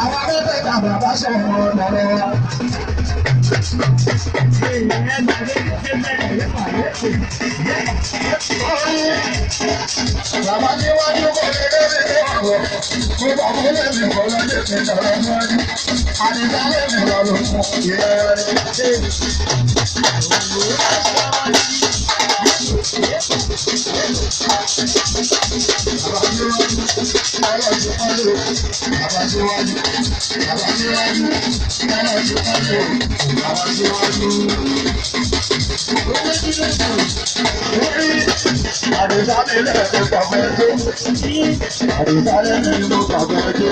Àwọn mẹ́tẹ̀ẹ̀ta bàbá sọ̀rọ̀ lọ́rọ̀ wa. Bàbá níwájú kò lè lórí ọ̀rọ̀. Mo bá mo lè mi kọ́ lọ́jọ́ mi lọ́rọ̀ níwájú. Àdìsá lè mi lọ lò fún ìrẹ́ rẹ̀. Bàbá níwájú, ọlọ́jú kọ́lé. Bàbá níwájú, bàbá níwájú, ọlọ́jú kọ́lé. Bàbá níwájú. Àdìsá mi lè mi pàmò ẹjọ́. Àdìsá lè mi lọ pàmò ẹjọ́.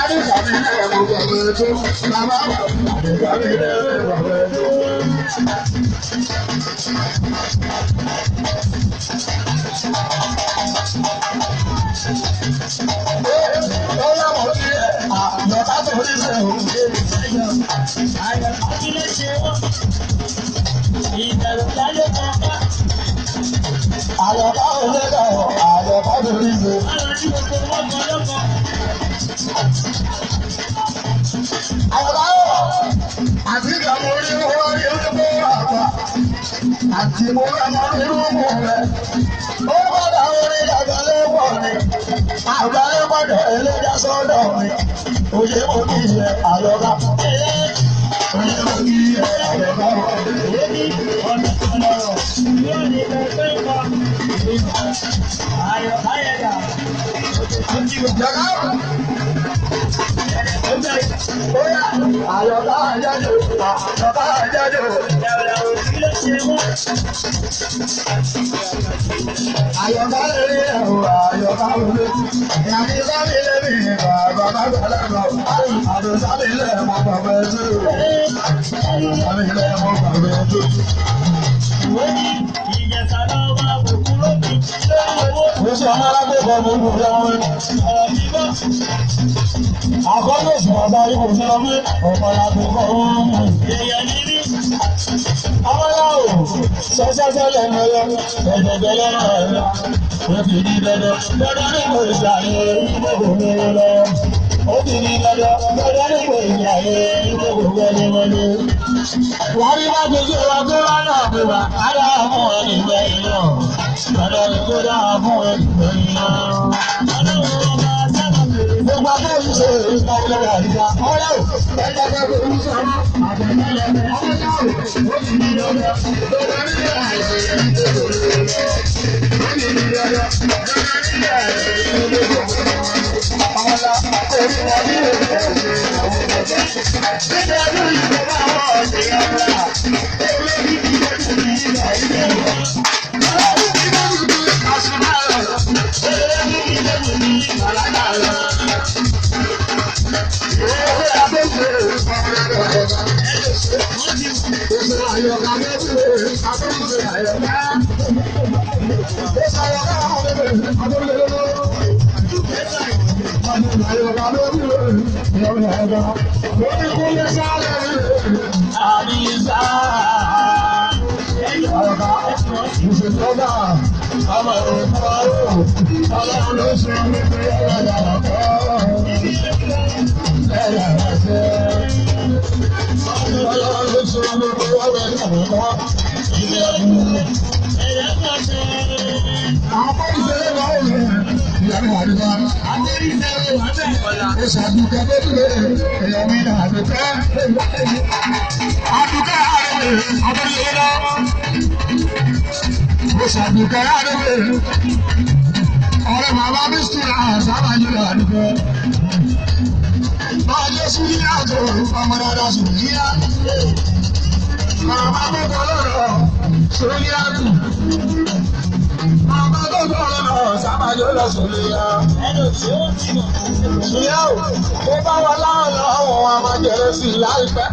Àdìsá mi lè mi pàmò ẹjọ́. Bàbá àdìsá mi lè mi pàmò ẹjọ́. Ọlọ́mọ ti àlọ́ká tó ní sẹ́wọ̀n. Àlọ́ká ò lè dọ̀ àlọ́ká tó ní sẹ́wọ̀n. Àlọ́ká ò àti ìdààmú orí wọ́n rí orúkọ àgbà àti mo rà mọ́ irúgbó rẹ̀. Ó gbọ́dọ̀ orí àgbálẹ́pọ̀ mi. Àgbálẹ́pọ̀dọ̀ ẹlẹ́dá sọ́dọ̀ mi. Oyè mo kí yẹ àlọ́ká. Oyè mo kí yẹ àlọ́ká. Yàrá bóyá àlọ́ká àjájò àlọ́ká àjájò. Àyọ̀ká lè rí ẹ̀rù àyọ̀ká lè rí. Ìyàní sábì lè mi bàbá bàbá lẹ́nu. Àdùn sábì lè mọ bàbá ẹ̀jú. Àdùn sábì lè mọ bàbá ẹ̀jú. Mo ṣe ọmọ alágbèbọ̀ mo ń gbé ọmọ mi. Àkọ́kọ́ oṣù bàbá yìí kò sí ọmọ ọmọ alágbèbọ̀ ọmọ mi. Ọmọláwò sọ́sọ́sọ́ lẹ́nu ẹyọ, ẹ̀dẹ̀dẹ̀ lẹ́nu ẹ̀rọ. Ó ti di dandan, dandan nípò ìsàlẹ̀ ìgbòho ní lọ. Ó ti di dandan, dandan nípò ìsàlẹ̀ ìgbòho wọlé wọlé. Wọ́n rí bá ti ṣe wa tó wá náà pé wá, á dá fún ẹnì gbẹ̀yìn náà. Dandan ni kó dá fún ẹnì gbẹ̀yìn náà. Gbogbo akẹ́yìn ṣe ìpàdé àríwá. Ọ̀rẹ́ ò, ẹgbẹ́ akẹ́kọ̀ọ́ ń sọ̀rọ̀. Àtẹ̀lẹ́ ọmọláwò, ó ti di dandan, dandan nílẹ̀ àìsàn ìgbòho lọ. Ó ti di dandan, dandan nílẹ̀ àìsàn ìgbòho lọ. Ọmọlá, orí wọn ní èdè ẹ̀sìn àwọn ọmọdé. Nígbà tó ìjọba àwọn ọ̀sẹ̀ ọ̀la, olórí ìjọba ní ìlà ilẹ̀ wọn. Olórí ìjọba ní àṣìmáàlọ̀, olórí ìjọba ní ìmàlágàlọ̀. Ọ̀rẹ́ bàbá mi sùn àṣà jùlọ àdúgbò. Máa jẹ́ sùn ní àjò ọmọ dáadáa sùn yíyá. Màmá tó kọ́ lọ́rọ̀ sùn ní àjò. Màmá tó kọ́ lọ́rọ̀ sábà jùlọ lọ sùn yíyá. Sùnyá o, ó bá wa láwọn lọ́wọ́ wọn a máa jẹrẹ sí i láìpẹ́.